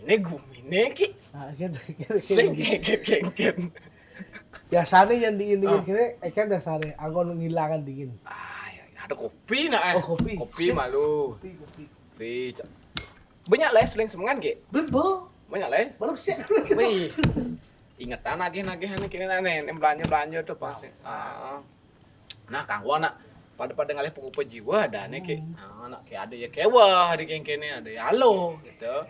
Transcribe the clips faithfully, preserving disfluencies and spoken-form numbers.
Né guminé ki. Nah, kan, kan, Sing kan. Kén, Kén, Kén, Kén. Biasané yang dingin-dingin Ah. kéné, eh, kan biasané anggon ngilangan dingin. Ah, ya, ada kopi nak eh. Oh, kopi. Kopi Sip. Malu. Kopi, kopi. Kopi. Banyak les, seling semengan ki. Bebo. Banyak les. Baru siap. Wih. Ingetan agih-agih ané kéné ané, yang belanja-belanja tuh pasti. Ah. Nah, kanggo nak pada-pada ngalih pengupah jiwa ada nih ki. Nah, nak ki ada ya kewah di kéné ada ya alo gitu.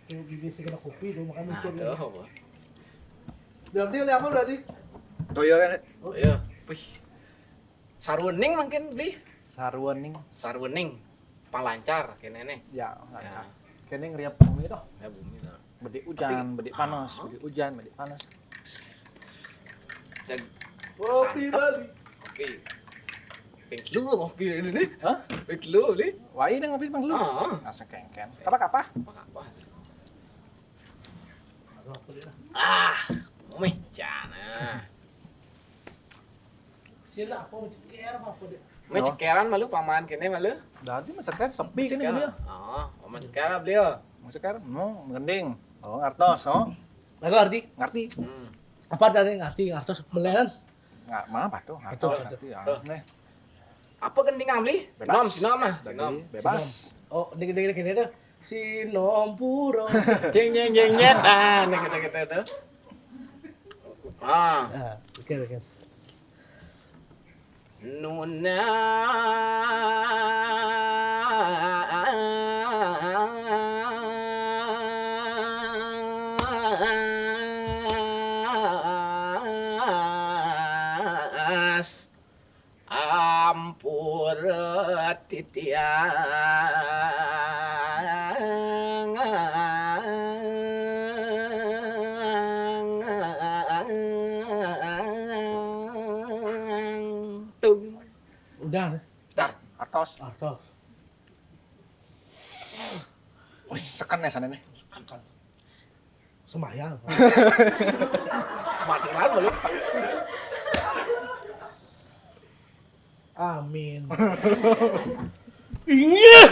Tuh, gini sih kena kopi tuh makan Nah, ucul. tuh. Berarti kali apa berarti? Toyo kan? Oh iya. Wih. Sarwening mungkin beli. Sarwening. Sarwening. Panglancar kéné nih. Ya, Ya. Kéné ngeriap bumi tuh. Ya bumi lah. Bedik hujan, bedik panas, Ah. bedik hujan, bedik panas. Cek Kopi santap. Bali. Kopi. Ping telu kopi ini nih. Hah? Ping telu nih. Wai dengan kopi bang lu. Ah. Rasa kengken. Apa apa? Apa apa? Aduh, apa dia? Ah, mih jana. Sila apa ceker apa apa dia? Mih cekeran malu paman kéné malu. Dadi mah ceker sepi kan Ceker. dia. Oh, paman ceker beliau. Mau ceker, no, mending. Oh, ngartos, oh. Lagu arti? Ngerti? Hmm. Apa dari ngarti ngartos melenan? Nggak apa tuh, Betul, ngartos betul. ngerti ya. Tuh. Nih, Apa gending beli? Bebas. Nom, sinom ah, jadi sinom. bebas. Oh, dingin dingin gini tuh. Sinompuro. Jeng jeng jeng nyet. Ah, nih kita kita tuh. Ah, Ah, oke oke. Nunas ampura titiang. Tung. Udah deh. Dah. Atos. Atos. Wih, seken ya sana nih. Semayang. Mati lalu. Amin. Inggih.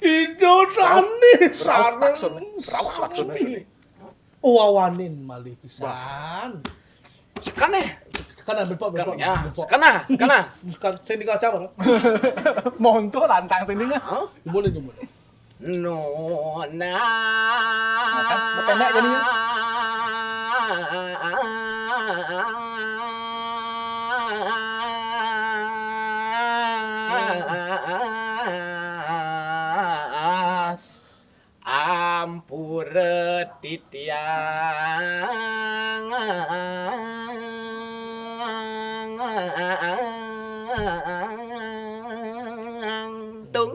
Ida dané sareng Raus, raus, raus. Sami. Wawanin malih pisan. Kan eh. Kan ambil pak, Kan ambil ya. pak. Kan ah, kan ah. Bukan sing dikaca bang. Monto lantang sini nya. Hah? Boleh boleh. Nona. Makan, mau pendek jadinya. Ampura titiang. Tung.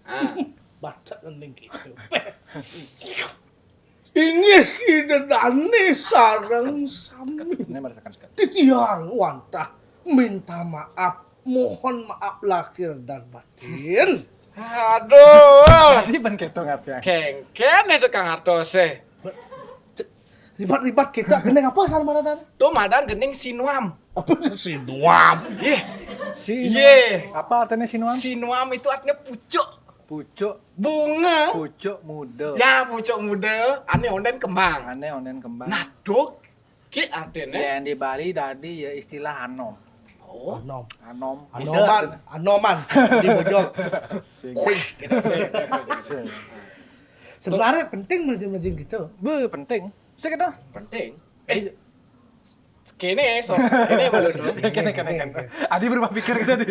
Ah. Baca gending gitu. Inggih Ida dané sareng sami. Ini merasakan sekali. Titiang wantah minta maaf, mohon maaf lahir dan batin. Aduh. Tadi ban keto ngapian. Kengken itu Kang Artos eh. Ribat-ribat kita kena apa sama mana? Tuh madan gending sinuam. Apa sih duam? Yeh. Si Ye. Apa artinya sinuam? Sinuam itu artinya pucuk. Pucuk, Bunga. pucuk muda. Ya pucuk muda. Ane onden kembang. Aneh onden kembang. Nah dok. Ki artinya. Yang di Bali tadi ya istilah anom. Oh. Anom. Anom. Anoman, anoman di Bojong. Sing. Gitu, gitu, gitu, gitu. Sing. Sebenarnya penting belajar-belajar gitu. Be penting. Sih kita. Penting. Eh. Kene so. Kene baru tuh. Kene kene kene. Adi berubah pikir kita di.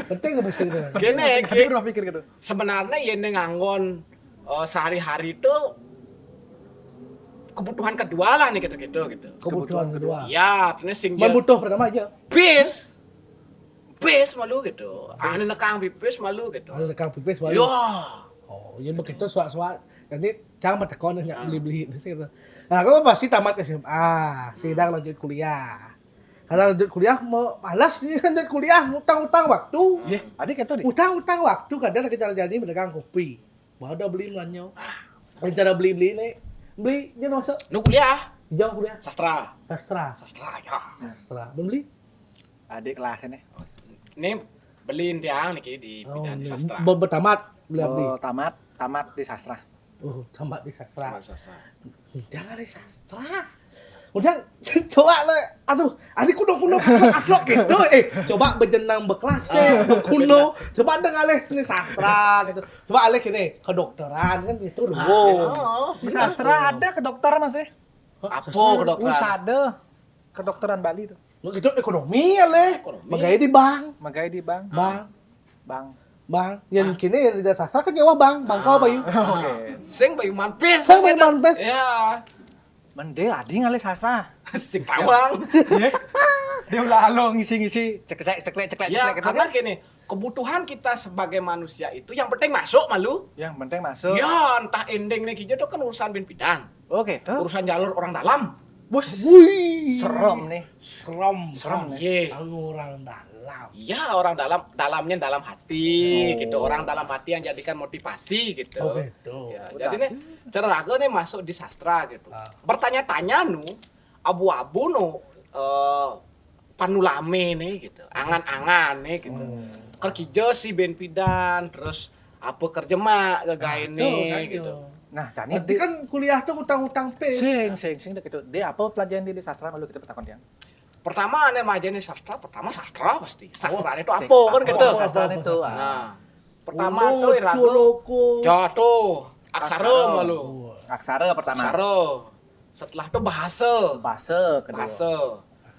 Penting apa sih itu? Kene Adi ki berubah pikir gitu. Sebenarnya yang nganggon eh, sehari-hari itu kebutuhan kedua lah nih gitu-gitu gitu. Kebutuhan kedua. Ya, artinya sing Membutuh pertama aja. Bis. Bis malu gitu. Ane nekang pipis malu gitu. Ada rekam pipis Yo. baru. Oh, ya begitu suak-suak. Jadi jangan bertekon nggak beli-beli gitu. Nah, aku pasti tamat S M A, sidang lanjut kuliah. Karena lanjut kuliah mau malas nih lanjut kuliah, utang-utang waktu. Iya, adik itu di. Utang-utang waktu kadang lagi cara jadi menegang kopi. Mau ada beli melanyo. Cara beli-beli nih. Beli dia masuk Nu kuliah jauh kuliah. Sastra. Sastra. Sastra ya. Sastra. Beli. Adik kelas ini. Ini beliin tiang nih di Oh, bidang beli. sastra. Be- Bertamat beli abdi. Oh, tamat, tamat di sastra. Oh, tamat di sastra. Tamat sastra. Udah ngalih sastra. Udah, coba le, aduh, adi kuno-kuno, aduh gitu. Eh, coba bejenang bekelas sih, kuno. Coba ada ngalih nih sastra gitu. Coba alih gini, kedokteran kan gitu loh. Sastra ada kedokteran masih. Apa kedokteran? Usada kedokteran Bali tuh. Lo gitu ekonomi ya le. Ekonomi. Magai di bank. Magai di bank. Bank. Bank. Bank. Yang kini yang tidak sastra kan nyawa bank, bank kau apa yuk? Oke. Sing bayu manpes. Saya main bank best. Ya. Mende adi ngalih sastra. Sing tawang. Dia ulah lo ngisi-ngisi cek cek cek cek cek Ya, cek. Karena gini, kebutuhan kita sebagai manusia itu yang penting masuk malu. Yang penting masuk. Ya, entah ending nih gitu kan urusan bin pidan. Oke, tuh. Urusan jalur orang dalam. Bos. Wih. Serem nih. Serem. Serem nih. Ye. Kalau orang dalam. Iya, orang dalam, dalamnya dalam hati gitu. Orang dalam hati yang jadikan motivasi gitu. Oh gitu. Ya, jadi nih cara raga nih masuk di sastra gitu. Bertanya-tanya nu, abu-abu nu eh, panulame nih gitu. Angan-angan nih gitu. Kerja si ben pidan, terus apa kerja mak gagain nih gitu. Nah, jani Berarti kan kuliah tuh utang-utang pes. Sing, sing, sing deh gitu. Dia apa pelajaran di sastra malu kita bertakon dia. Pertama nih mah aja nih sastra, pertama sastra pasti. Sastra itu Sing, apa kan gitu. Sastra itu. Ah. Nah, pertama Ulo, tuh raga. Coloko. Ya tuh, aksara malu. Aksara pertama. Aksara. Setelah itu bahasa. Bahasa kedua. Bahasa.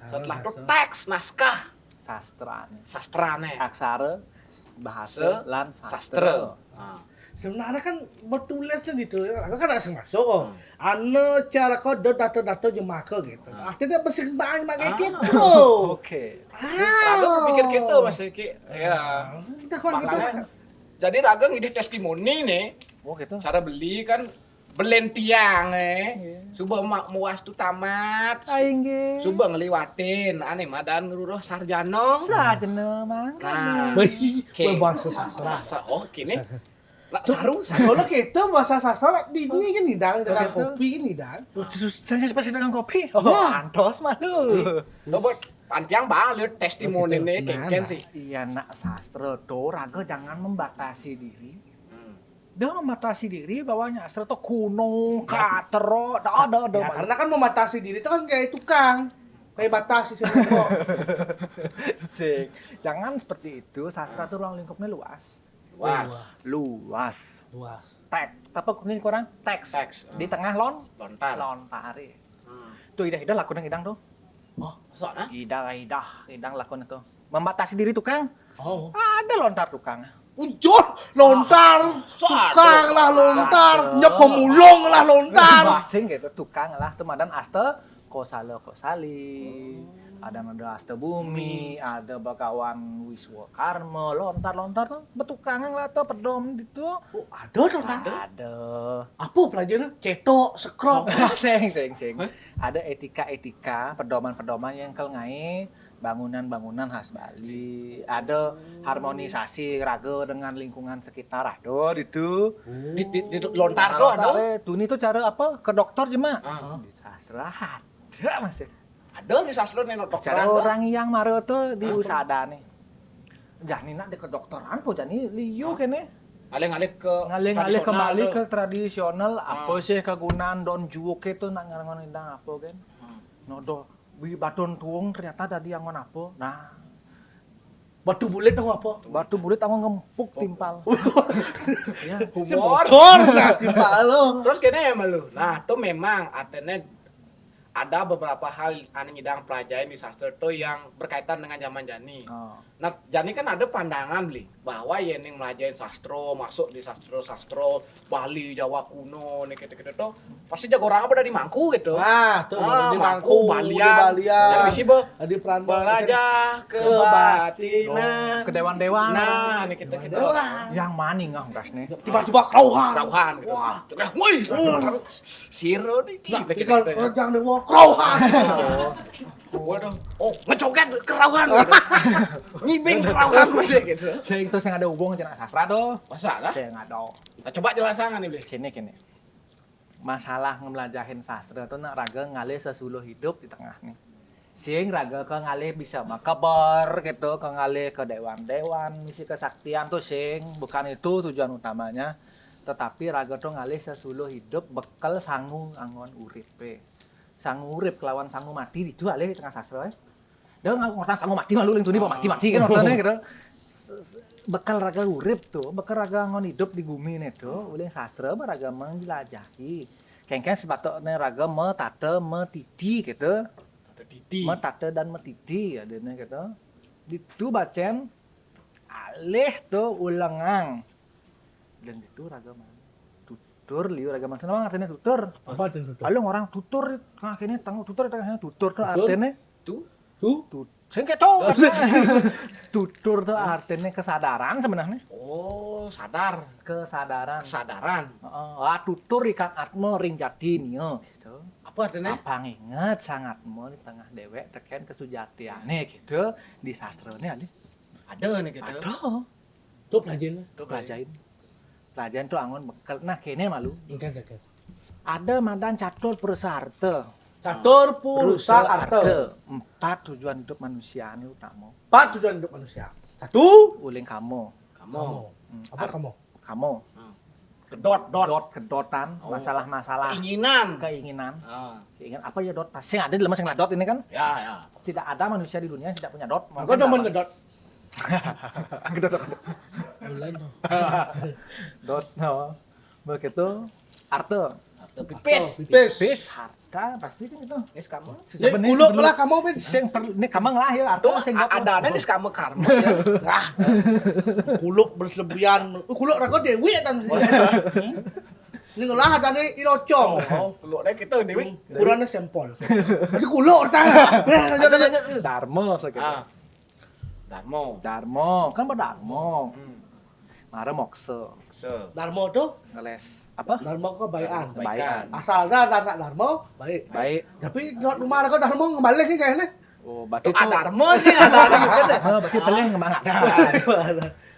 Setelah itu teks, naskah, Sastra nih. sastra nih. Aksara, bahasa, Se- lan Sastra. sastra. Nah. Sebenarnya kan bertulis tuh gitu ya. Aku kan asing masuk. Oh. Ana cara kau do dato-dato jemaka gitu. Artinya besi banyak pakai gitu. Oke. Raga berpikir gitu Mas Eki. Ya. Udah kalau gitu Makanya, jadi raga ngidih testimoni nih. Oh gitu. Cara beli kan belentiang eh. Suba mak muas tu tamat. Aing ge. Suba ngeliwatin ane madan ngeruruh sarjana. Sajana mangga. Nah, Wih, Oke. Bahasa sastra. Sastra. Oh, kini. Nak saru. Kalau kita bahasa sastra di ini kan nih dang dengan Betul. Kopi ini dang. Susahnya pasti dengan kopi. Oh, Ya. antos malu. Coba pantiang balik testimoni Betul. nih Nah, keken nah. Sih. Iya nak sastra tuh raga jangan membatasi diri. Hmm. Dia membatasi diri bahwa sastra tuh kuno, katero, dah ada ada. Ya, karena kan membatasi diri itu kan kayak tukang. Kayak batasi sih kok. Sing. Jangan seperti itu. Sastra tuh ruang lingkupnya luas. Luas. Luas. Luas. Teks. Apa ini kurang? Teks. Teks. Di tengah lon Lontar. Lontari. Hmm. Tuh idah-idah lakon yang idang tuh. Oh, Soalnya Idah idah idang lakon itu. Membatasi diri tukang. Oh. Ada lontar tukang. Ujur, lontar, Soal tukang lah lontar, Ada. nyep pemulung lah lontar. Basing gitu tukang lah tuh madan aste kosala kosali. Ada ada aste bumi, ada bagawan wiswa karma, lontar-lontar tuh betukangan lah tuh pedom gitu. Oh, ada tuh kan? Ada. Apa pelajaran? Cetok, sekrok. Seng seng seng. Ada etika-etika, pedoman-pedoman yang kel ngai bangunan-bangunan khas Bali. Ada harmonisasi raga dengan lingkungan sekitar. Ada itu. Di, di, di lontar tuh ada. Eh, tuni tuh cara apa? Ke dokter cuma. Ah. Di sastra ada masih. Ada di sastra nih dokter. Cara orang yang mara tuh di usada nih. Jani nak di kedokteran po jani liu kene. Ngalih-ngalih ke Ngalih-ngalih tradisional kembali tuh. Ke tradisional apa Ah. sih kegunaan don juo ke tuh nak ngarang indang apa kan? Hmm. Nodo bi baton tuung ternyata tadi anggon apa? Nah, Batu bulit dong apa? Batu bulit anggon ngempuk timpal. Ya, Si humor. bocor gas timpal lo. Terus kene ya malu. Nah, tuh memang artinya ada beberapa hal anu ngidang pelajaran di sastra tuh yang berkaitan dengan zaman jani. Oh. Nah, jani kan ada pandangan beli bahwa yening melajahin sastra, masuk di sastra-sastra Bali, Jawa kuno, nih gitu-gitu tuh pasti jago orang apa dari Mangku gitu. Wah, tuh Ah, di Mangku, Mangku, Balian. di Balian. Yang bisi, Bo. Di Peran Belajar Ke kebatinan. Ke dewan-dewan. Nah, nih gitu-gitu. Dewan. Yang maning ah gas nih. Tiba-tiba kerauhan. Kerauhan gitu. Wah. Cekres, woi, siro nih. Nah, Gitu, tinggal gitu. Rejang Dewa kerauhan. Waduh. Oh, ngejoget kerauhan. Ngibing kerauhan masih gitu. Sing terus yang ada hubung cenah sastra tuh. Masalah. Sing ada. Nah, coba jelasan nih, Bli. Kene kene. Masalah ngemelajahin sastra tuh nak raga ngalih sesuluh hidup di tengah nih. Sing raga ke ngalih bisa makeber gitu, ke ngalih ke dewan-dewan, misi kesaktian tuh sing bukan itu tujuan utamanya. Tetapi raga to ngalih sesuluh hidup bekel sangu anggon uripe. Sangu urip kelawan sangu mati ditu alih tengah sastra, eh. Dah ngortang sangu mati malu uling tuni, mati-mati kan ortane gitu. Bekel raga urip to, bekel raga anggon hidup di gumi ne to, uling sastra raga menjelajahi. Kengkeng sepatutne raga metata metiti gitu. Tata titi. Metata dan metiti ya dene gitu. Ditu bacen alih to ulengang. Dan ditu raga mangsa. Tutur liu raga mangsa. Apa artine tutur? Apa artine tutur? Alung orang tutur tengah kene, tengah tutur tengah kene, tutur to artine. Tu? Tu? Sing keto. Tutur to artine kesadaran sebenarnya. Oh, sadar. Kesadaran. Kesadaran. Heeh. Wah, tutur ikang atma ring jati nia gitu. Apa artine? Apa nginget sang atma di tengah dewek teken kesujatiane gitu di sastrane alih. Ada nih gitu. Ada. Tuh pelajain lah. Tuh pelajain. Pelajain tuh anggon bekel. Nah, kene malu. Enggak, enggak, enggak. Ada madan catur purusa arta. Catur purusa arta. Empat tujuan hidup manusia ini utama. Empat tujuan hidup manusia. Satu. Uling kamo. Kamo. Apa kamo? Kamo. Kedot, dot. Dot, kedotan, masalah-masalah. Keinginan. Keinginan. Keinginan apa ya dot? Sing ada di lemes yang dot ini kan? Ya, ya. Tidak ada manusia di dunia yang tidak punya dot. Aku demen kedot. Kedot apa? Online dong. Dot, no. Begitu. Arte. Arte pipis. Pipis. Pipis, harta, pasti kan itu. Pipis kamu. Ini kuluk lah kamu, Pin. Sing perlu, ini kamu ngelah ya, arte sing ada nih kamu karma. Wah, kuluk berlebihan. Kuluk raga dewi ya tadi. Ini ngelah ada nih ilocong. Oh, kuluk deh kita dewi. Kurangnya sampel. Ada kuluk tadi. Darma segitu. Darmo. Darmo, kan berdarmo. Hmm. Mara moksa. Moksa. Darmo tuh? Ngeles. Apa? Darmo kebaikan. Kebaikan. Asal ada anak darmo, baik. Baik. Tapi di rumah ada darmo ngebalik nih kayaknya. Oh, berarti itu darmo sih ada. Nah, berarti pelih ngemang ada.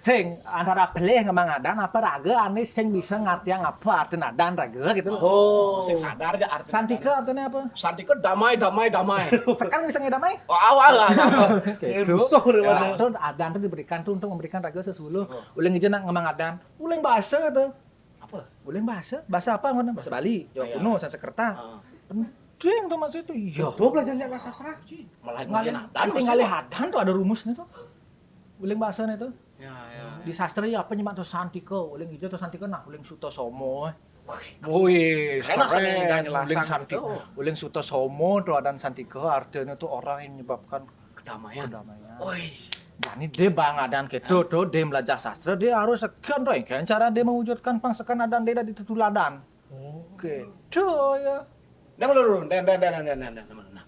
Sing antara pelih ngemang ada apa raga ane sing bisa ngartiang apa arti nadan raga gitu. Oh, sing sadar aja arti. Santika artinya apa? Santika damai, damai, damai. Sekarang bisa ngedamai? Oh, awal lah. Rusuh daripada. Nah, tuh adan tuh diberikan tuh untuk memberikan raga sesuluh. Uling ija nak ngemang adan. Uling bahasa tuh. Apa? Uling bahasa. Bahasa apa ngono? Bahasa Bali, Jawa kuno, Sanskerta. Penting tuh maksudnya tuh. Iya. Tuh belajar bahasa sastra. Malah ngalih adan, tinggal adan tuh ada rumusnya tuh. Uling bahasanya tuh. Ya, ya. Di sastra ya apa nyemak tuh santika, uling ija tuh santika nah uling suta somo. Wih, keren seni uling santika. Uling suta somo tuh adan santika artinya tuh orang yang menyebabkan kedamaian. Kedamaian. Wih. Jadi dia bang adan gitu tuh dia belajar sastra dia harus sekian tuh kan cara dia mewujudkan pangsekan adan dia di tetuladan. Oke. Tuh ya. Nah, lho, lho, nah, nah, nah, nah, nah, nah, nah, nah.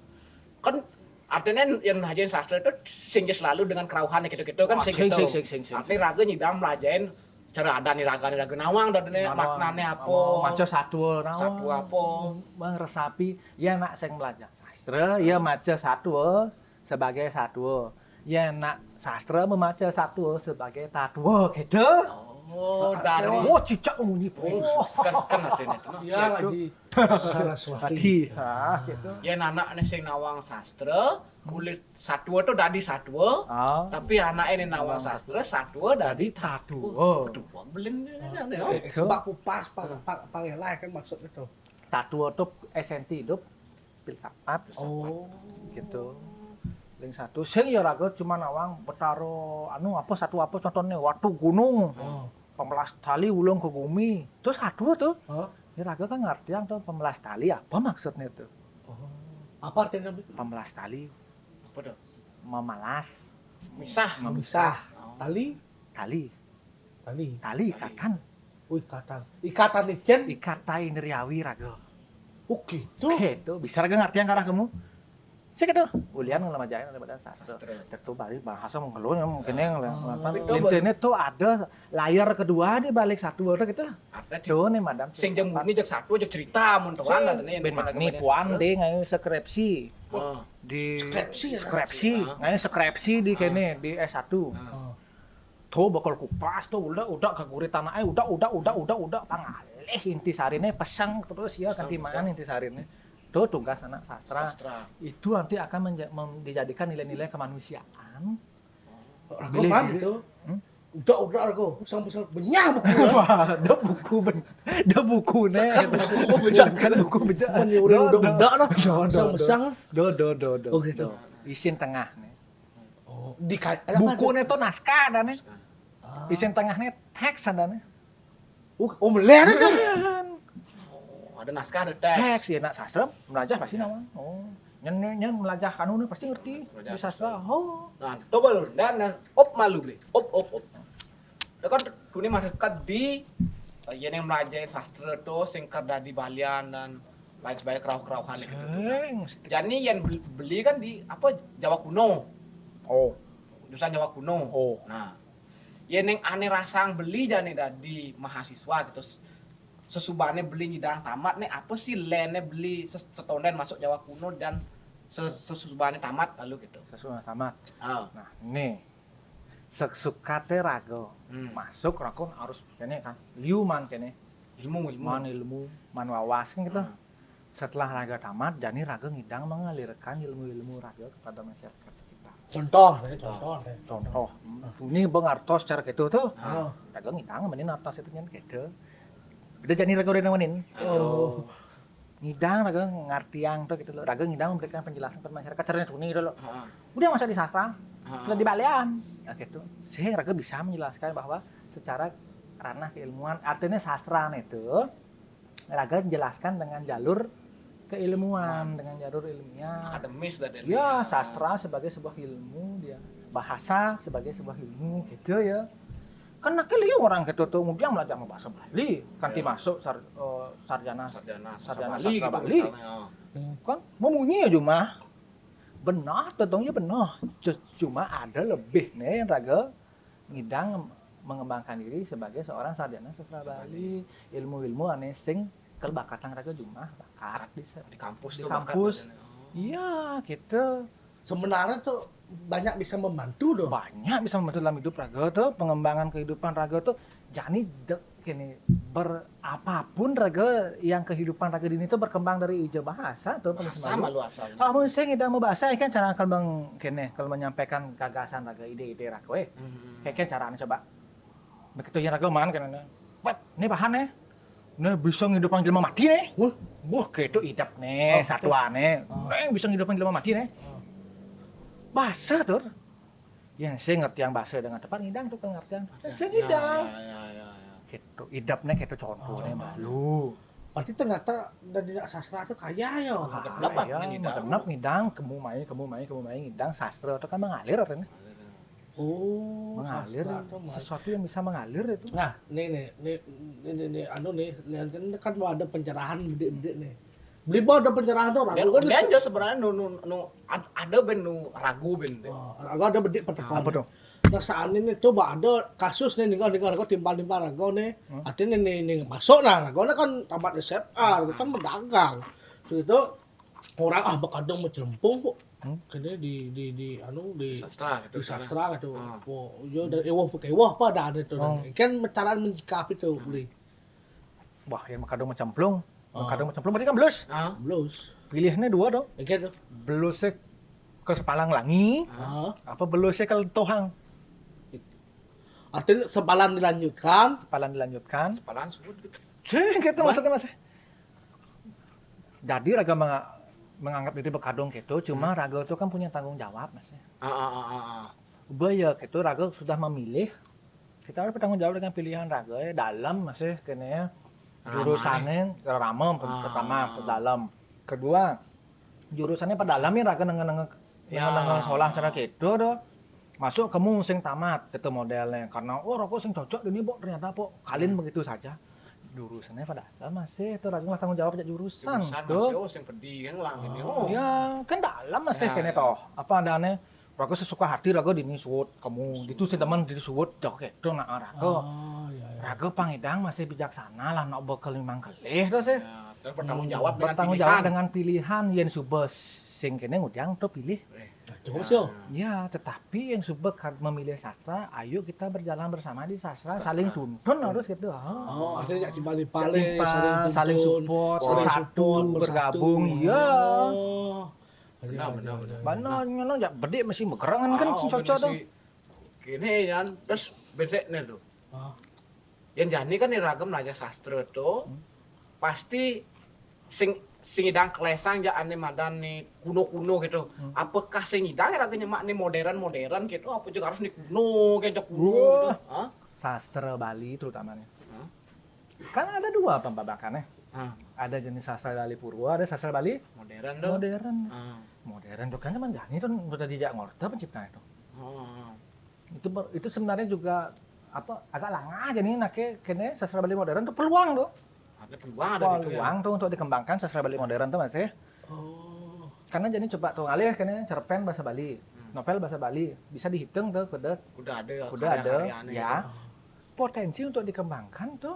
Kan artinya yang ngajarin sastra itu sing selalu dengan kerauhan gitu-gitu kan. Wah, sing sing, gitu. Sing, sing, sing, sing. Artinya raga nyidang melajain cara ada nih raga nih raga nawang dan ini maknanya apa? Nawang. Maca satwa nawang. Satwa apa? Meresapi ya nak sing belajar sastra, ya maca satwa sebagai satwa. Ya nak sastra memaca satwa sebagai tatwa gitu. Oh, dari. Oh, cicak munyi. Oh, sekan-sekan artinya itu. Iya, gitu. Lagi. Saraswati. Hati, ha, gitu. Ya anak nih sing nawang sastra, kulit satwa tuh dadi satwa, tapi anak ini nawang sastra, satwa dadi tatwa. Tatwa. Betul, belum ini. Pak kupas, pak, pak, pak lah kan maksud itu. Tatwa tuh esensi hidup, filsafat. Oh. Gitu. Yang satu, sing ya raga cuma nawang betara anu apa satu apa contohnya waktu gunung. Oh. Pemelas tali ulung ke gumi. Terus satu tuh. Hah? Ini raga kan ngerti yang tuh pemelas tali apa maksudnya tuh? Oh. Apa artinya? Pemelas tali. Apa tuh? Memalas. Misah. Memisah. Tali. Tali. Tali. Tali ikatan. Oh, ikatan. Ikatan ijen. Ikatan indriawi raga. Oh, gitu. Oke, itu bisa raga ngerti yang karah kamu. Sik itu, ulian ngelama jaya ngelama dan sastra. Sastra. Itu balik bahasa menggelun yang mungkin yang lintene tuh ada layer kedua di balik satu ada gitu. Ada sih. Tuh nih madam. Sing jam ini jam satu aja cerita mun tuan ada nih. Ben Magni puan deh ngayu skripsi. Di skripsi ya? Skripsi, ngayu skripsi di kene di S satu. Tuh bakal kupas tuh udah udah ke guri tanah eh udah udah udah udah udah pangalih inti sarine pesang terus ya kan di mana inti sarine. Tuh tugas anak sastra. Sastra. Itu nanti akan menja- mem- dijadikan nilai-nilai kemanusiaan. Raga pan itu. Hmm? Udah, udah aku. Sang besar benyah buku. Wah, ada buku ben, ada buku nih. Sekat buku bejak. Kan buku bejak. Mani orang udah, udah dah. Sang besar. Do do do do. Oh, gitu. Do. Isin tengah nih. Oh, di ka- Buku nih tuh naskah ada nih. Isin tengah nih teks ada nih. Oh, oh, meleh ada tuh. Oh, ada naskah, ada teks. Teks ya, nak sastra belajar pasti nama. Oh, nyen nyen, nyen belajar anu nih pasti ngerti Belajar di sastra. Oh, Nah, coba lu, dan, dan op malu beli, op op op. Ya kan, dunia masyarakat di eh, yang melajari sastra tuh, sing kerja di balian dan lain sebagainya, kerauh-kerauhan gitu. seng. Jadi yang beli, beli kan di apa, Jawa kuno, Oh, jurusan Jawa kuno. Oh. Nah, ya neng aneh rasang beli jadi dari mahasiswa gitu. Sesubane beli nyidang tamat nih, apa sih lene beli ses- setonden masuk Jawa kuno dan se- sesubane tamat lalu gitu. Sesuai tamat. Ah, Nah, nih. Sesukate raga Hmm. masuk raga harus kene kan. Liu man kene. ilmu ilmu. Man ilmu, man wawasan gitu. Hmm. Setelah raga tamat, jani raga ngidang mengalirkan ilmu-ilmu raga kepada masyarakat sekitar. Contoh, ya, contoh. Ya. Contoh, ini bang artos cara gitu tuh. Ah. Raga ngidang menin artos itu kan gitu. Beda jani raga udah nemenin. Oh. Ngidang raga ngartiang tuh gitu loh. Raga ngidang memberikan penjelasan kepada masyarakat caranya tuni gitu loh. Heeh. Udah masa di sastra, Heeh. udah di balian. Ya gitu. Sehingga raga bisa menjelaskan bahwa secara ranah keilmuan, artinya sastra itu raga jelaskan dengan jalur keilmuan, dengan jalur ilmiah. Akademis dah dari Ya, sastra sebagai sebuah ilmu dia. Bahasa sebagai sebuah ilmu gitu ya. Kan nakil ya orang gitu tuh, kemudian belajar mau bahasa Bali, kanti Ya. masuk sar- eh, sarjana sarjana sarjana Bali sastra gitu Bali. Misalnya. Oh. Kan memunyi aja mah. Benar, tentunya benar. C- Cuma ada lebih nih yang raga ngidang mengembangkan diri sebagai seorang sarjana sastra Bali. Ilmu-ilmu aneh sing kelbakatan raga jumah bakat di, se- Di kampus di tuh kampus. Bakat adanya. Oh. Iya, gitu. Sebenarnya tuh banyak bisa membantu tuh. Banyak bisa membantu dalam hidup raga tuh, pengembangan kehidupan raga tuh. Jadi de- gini, berapapun raga yang kehidupan raga dini tuh berkembang dari ija bahasa tuh. Bahasa Mas Malu. Malu asal. Kamu sih kita mau bahasa kan cara kalau bang kene kalau menyampaikan gagasan raga, ide-ide raga, eh. Hmm. Kayak kan caranya coba. Begitu yang raga man kan, wet, ini bahan nih. Nih bisa ngidupin jelema mati nih. Wah. Wah, kayak itu idap nih, Oh, satuan nih. Oh. Nih bisa ngidupin jelema mati nih. Bahasa tuh. Yang saya ngerti yang bahasa dengan tepat ngidang tuh pengertian. Yang saya Ya, ngidang. ya, ya, ya, ya. Gitu, idap nih kayak itu contoh nih malu. Berarti ternyata dari sastra tuh kaya ya. Dapat Ya, ngidang. Genep ngidang, kamu main, kamu main, kamu main ngidang sastra itu kan mengalir artinya. Oh, Mengalir, sastra tuh, Mas. Sesuatu yang bisa mengalir itu. Nah, nih nih nih nih nih, nih anu nih, lihat kan kan ada pencerahan bedik-bedik nih. Beli bawa ada pencerahan tuh orang Dan, kan dan juga sebenarnya nu, nu, nu, ad- ada ben nu ragu ben deh. Oh, aku ada bedik pertekan. Apa tuh? Nah, saat ini coba ada kasus nih, nih, nih, aku timpal-timpal aku nih. Artinya nih, nih masuk lah, aku kan tamat S M A, aku kan berdagang. Terus itu orang ah berkadang macam kok. Hmm. Kena di di di anu di Sastra gitu. di sastra gitu. Hmm. Oh, yo dari ewah pakai ewah apa ada ada tuh. Oh. Kan cara menyikapi tuh beli. Wah, yang kadang mencemplung. Oh. Kadang mencemplung berarti kan belus. Ah, Belus. Pilihnya dua dong. Oke tuh. Belusnya ke Sepalang Langi, Ah, apa belusnya ke Tohang? artinya sempalan dilanjutkan. Sepalan dilanjutkan. Sepalan sebut gitu. Cih, gitu maksudnya mas. Jadi raga menga- menganggap diri berkadung gitu, cuma raga itu kan punya tanggung jawab mas. Ah, ah, ah, ah, ah. Ubah ya gitu, raga sudah memilih. Kita harus bertanggung jawab dengan pilihan raga ya, dalam masih kene ya. Jurusannya ramah Ah. pertama ke dalam. Kedua, jurusannya pada dalam ya raga nengah-nengah Ya. nengah sekolah cara gitu tuh. Masuk kamu sing tamat gitu modelnya karena oh rokok sing cocok ini bu ternyata kok kalian begitu saja jurusannya pada dalam masih itu raga nggak tanggung jawab aja jurusan Jurusan tuh. Masih oh sing pedih kan lah ini. Oh. Ya, kan dalam mas Ya, kene ya. Toh. Apa adanya? Raga sesuka hati raga dini suwut kamu. Itu si teman dini suwut jauh kayak itu nak raga. Oh, iya, iya. Raga pangidang masih bijaksana lah nak bekel memang kelih tuh sih. Ya, terus bertanggung jawab dengan Bertanggung pilihan. jawab dengan pilihan yang suba sing kene ngudiang tuh pilih. Eh, Nah, cukup sih. Oh. Ya, tetapi yang suba kad- memilih sastra, ayo kita berjalan bersama di sastra, Sastra. Saling tuntun harus gitu. Ah. Oh, artinya cak timbal-timbal, Timpal, saling, saling tuntun, support, saling bersatu, support, bersatu. bergabung, iya. Oh. Benar, benar, benar. Mana nyelong ya bede masih bergerangan kan Oh, cocok tuh. Gini ya, terus Bedekne to. Oh. Yang jani kan iraga melajah sastra to, pasti sing sing idang kelesang ja ane madan ni kuno-kuno gitu. Apakah sing idang iraga nyemak ni modern-modern gitu? Apa juga harus ni kuno, kayak kuno gitu? Hah? Sastra Bali terutamanya. Hah? Kan ada dua pembabakannya. Ah, Ada jenis sastra Bali Purwa, ada sastra Bali modern to. Modern. Ah. Modern tuh kan zaman jani tuh udah dijak ngorta pencipta itu. Oh. Itu ber- itu sebenarnya juga apa agak langah aja nih nake kene sastra Bali modern tuh peluang tuh. Ada peluang ada gitu ya. Peluang tuh untuk dikembangkan sastra Bali modern tuh masih. Oh. Karena jadi coba tuh alih kene cerpen bahasa Bali, novel bahasa Bali bisa dihitung tuh kuda Udah ada udah ada karya-karyanya ya. Gitu. Potensi untuk dikembangkan tuh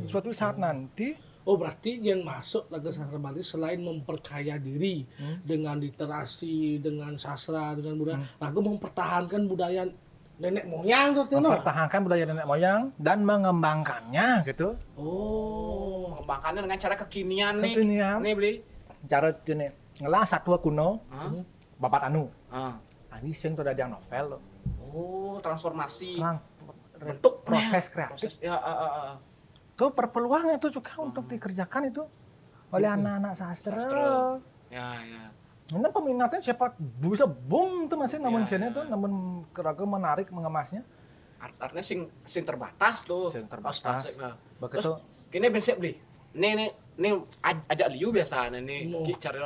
suatu saat nanti Oh, berarti yang masuk raga sastra Bali selain memperkaya diri dengan literasi, dengan sastra, dengan budaya, raga mempertahankan budaya nenek moyang tuh artinya. Mempertahankan budaya nenek moyang dan mengembangkannya gitu. Oh. Mengembangkannya dengan cara kekinian nih. Kekinian. Nih beli. Cara ini ngelah satwa kuno Hah? babat anu. Ah. Ini sing tuh ada yang novel loh. Oh, transformasi. Nah, Bentuk proses kreatif Proses ya, ah, ah, ah. Itu perpeluang itu juga untuk dikerjakan itu oleh anak-anak sastra. Sastra. Ya, ya. Ini peminatnya siapa bisa boom tuh masih namun Ya, kene ya. Tuh namun keraga menarik mengemasnya. Art artinya sing sing terbatas tuh. Sing terbatas. Pas- pas- nah. Begitu. Terus kini prinsip beli. Nih nih nih aj- ajak liu biasa nih nih Oh. ki cari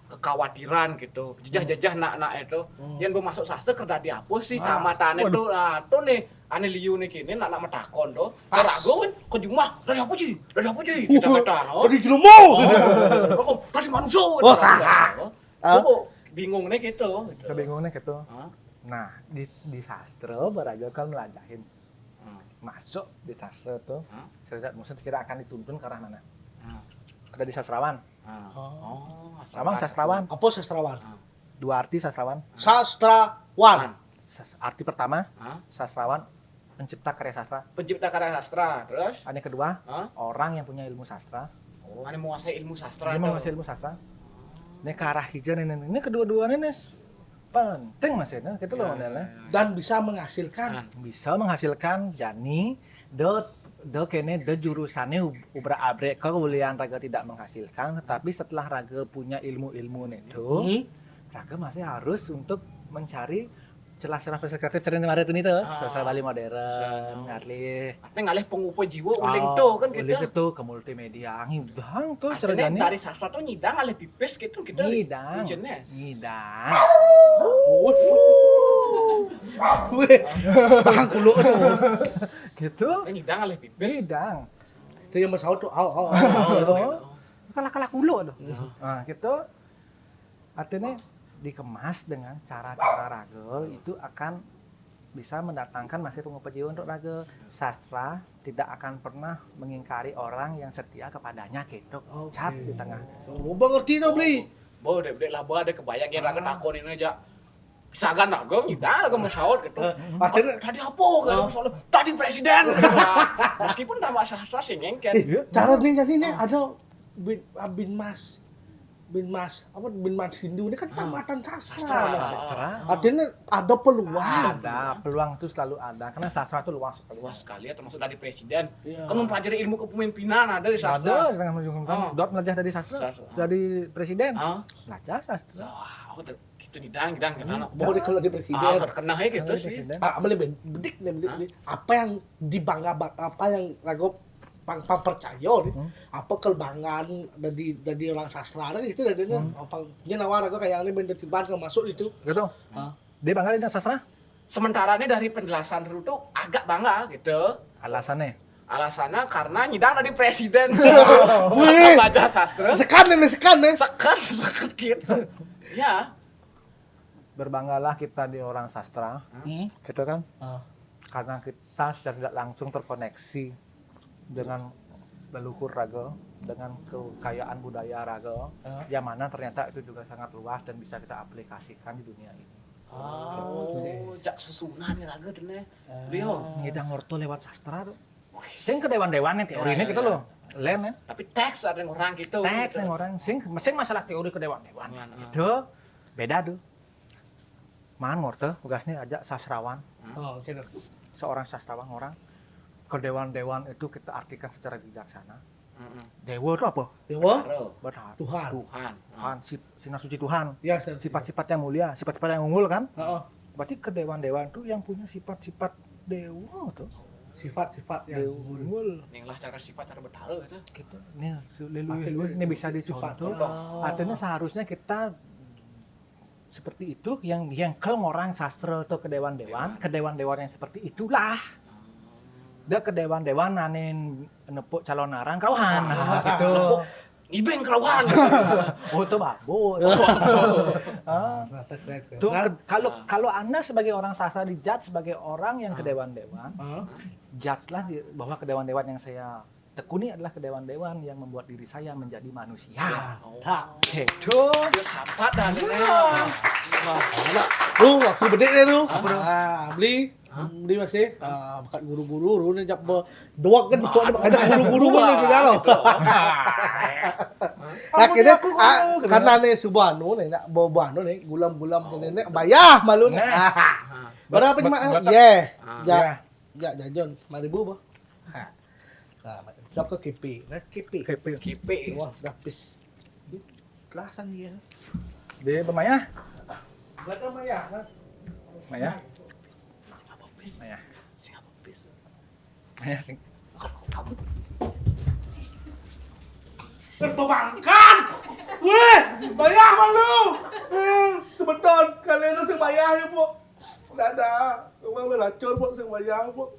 kekhawatiran gitu. Jejah-jejah nak-nak itu. Yang bermaksud sastra kerja di apa sih? Wah, Tamatan itu nah tuh nih ane liu nih kini nak nak metakon tuh. Cara gue kan ke jumah dari apa sih? Dari apa sih? Kita kata. Oh. Tadi jelema. Oh, dari manusia. Wah. Aku bingung nih gitu. Kebingungannya gitu. Hah? Nah, di di sastra baraga kan melajahin Hmm. masuk di sastra tuh. Hah? Saya lihat mungkin kira akan dituntun ke arah mana? Ah, Ada di sastrawan. ah. Oh. Oh, Sastrawan, sastrawan. Apa sastrawan? Dua arti sastrawan. Sastrawan. Sas- arti pertama, Hah? sastrawan pencipta karya sastra. Pencipta karya sastra, terus? Arti kedua, Hah? orang yang punya ilmu sastra. Oh, ane menguasai ilmu sastra Dia tuh. menguasai ilmu sastra. Ini ke arah hijau nih, ini kedua-duanya nih penting mas ya, gitu loh Ya, modelnya. ya, ya. Dan bisa menghasilkan. Nah, Bisa menghasilkan jani do do kene do jurusannya ub- ubra abrek kau kuliah raga tidak menghasilkan, tetapi setelah raga punya ilmu-ilmu itu, Hmm. raga masih harus untuk mencari celah-celah proses kreatif cerita kemarin itu nih tuh, sastra Bali modern, ngalih Artinya ngalih pengupa jiwa uling Oh, tuh kan uling gitu. Itu ke multimedia, ngidang tuh Artinya ceritanya. Dari sastra tuh nyidang ngalih pipis gitu gitu. Ngidang. Ujennya. Ngidang. Wih, bang kulo tuh. Gitu. Eh, nyidang ngalih pipis. Ngidang. Itu yang bersaut tuh, au, au, au. Oh. Kalah-kalah kulo tuh. Nah, gitu. Artinya dikemas dengan cara-cara raga itu akan bisa mendatangkan masih pengupa jiwa untuk raga. Sastra tidak akan pernah mengingkari orang yang setia kepadanya gitu. Oke. Cap di tengah. Coba ngerti tuh beli. Bo dek dek laba ada kebayang yang raga takonin aja. Sagan raga nyidang raga mau saut gitu. Artinya Tadi apa kan soalnya tadi presiden. Meskipun tambah sastra sih ngengken. Cara nih jadi nih ada bin, ah, bin mas bin mas apa bin mas Hindu ini kan tamatan sastra. Sastra. Sastra. Artinya ada peluang. Ada, peluang itu selalu ada karena sastra itu luas sekali. Luas sekali ya termasuk dari presiden. Iya. Kan mempelajari ilmu kepemimpinan ada di Ada sastra. Yang menunjukkan Oh. Dot belajar dari sastra, Sastra. dari presiden. Ah, Belajar sastra. wah, aku ter- gitu nyidang nyidang ke sana. Mau di kalau di presiden. Ah, terkena ya gitu Dari sih. presiden. Ah, beli ben, bedik nih, bedik nih. Apa yang dibangga apa yang raga pang pang percaya nih? Apa kelebangan dari dari orang sastra ada gitu dari ini apa dia nawar raga kayak ini bener tiba masuk itu. Gitu. Hah? Dia bangga dengan sastra? Sementara ini dari penjelasan dulu tuh agak bangga gitu. Alasannya? Alasannya karena nyidang dari presiden. Wih. Baca sastra. Sekan nih sekan nih. Sekan gitu. Ya. Berbanggalah kita di orang sastra, Hmm. gitu kan? Ah. Karena kita secara tidak langsung terkoneksi dengan leluhur raga, dengan kekayaan budaya raga, Ah. yang mana ternyata itu juga sangat luas dan bisa kita aplikasikan di dunia ini. Ah, oke. Oh, jak sesunan nih raga dene. Beliau. Ngidang orto lewat sastra tuh. Sing ke dewan-dewan nih teorinya Ya, ya, gitu ya. Loh. Lain ya. Tapi teks ada yang orang gitu. Teks gitu. Yang orang sing sing masalah teori ke dewan-dewan. Iya, iya. Gitu. Beda tuh. Man ngorte tugasnya aja sastrawan. Oh, oke dong. seorang sastrawan orang, kedewan-dewan itu kita artikan secara bijaksana. Mm-mm. Dewa itu apa? Dewa? Betara. Betara. Tuhan. Tuhan. Tuhan, si- sinar suci Tuhan. Ya, sinar suci. Sifat-sifat yang mulia, sifat-sifat yang unggul kan? Heeh. Berarti kedewan-dewan itu yang punya sifat-sifat dewa tuh. Sifat-sifat yang Dewa unggul. Ning lah cara sifat cara betara itu. Gitu. Nih, si- lelu- Artinya lelu- ini bisa sifat. dicontoh. Oh. Artinya seharusnya kita seperti itu yang yang kalau orang sastra atau kedewan-dewan, kedewan-dewan yang seperti itulah. Dia kedewan-dewan nanin nepuk calon arang kawan. Nah, gitu. Ngibeng kelawan. Oh, itu babut. Ah. Nah, tes, tes, tes. Tuh, Nah, ke- kalau kalau Anda sebagai orang sastra dijudge sebagai orang yang kedewan-dewan, heeh. judge lah di- bahwa kedewan-dewan yang saya tekuni adalah kedewan-dewan yang membuat diri saya menjadi manusia. Mantap. Gitu. Dia sapat dah nih. Nah, lu waktu bedik deh lu. Ah, beli. Beli masih. Ah, bakat guru-guru, guru ni jap be- doak kan, buat dia bakat guru-guru kan dia dah lo. Nah, kita ah, karena ni subuh anu ni, nak bawa anu ni, gulam-gulam tu ni, nak bayar malu ni. Nah. Berapa ni mak? Berapa? Yeah. Ah. Ya. Ya. Ya, jajon lima ribu bah. Ha. Nah, siapa K P? Nah, K P. K P. K P. Wah, dah pis. Kelasan dia. Dia bermaya. Berapa maya? Nah. Maya. Maya. Maya sing. Perbankan. Weh, bayar malu. Eh, sebeton kalian tu saya bayar ya, Pok. Dah dah. Orang berlacur, Pok, saya bayar, Pok.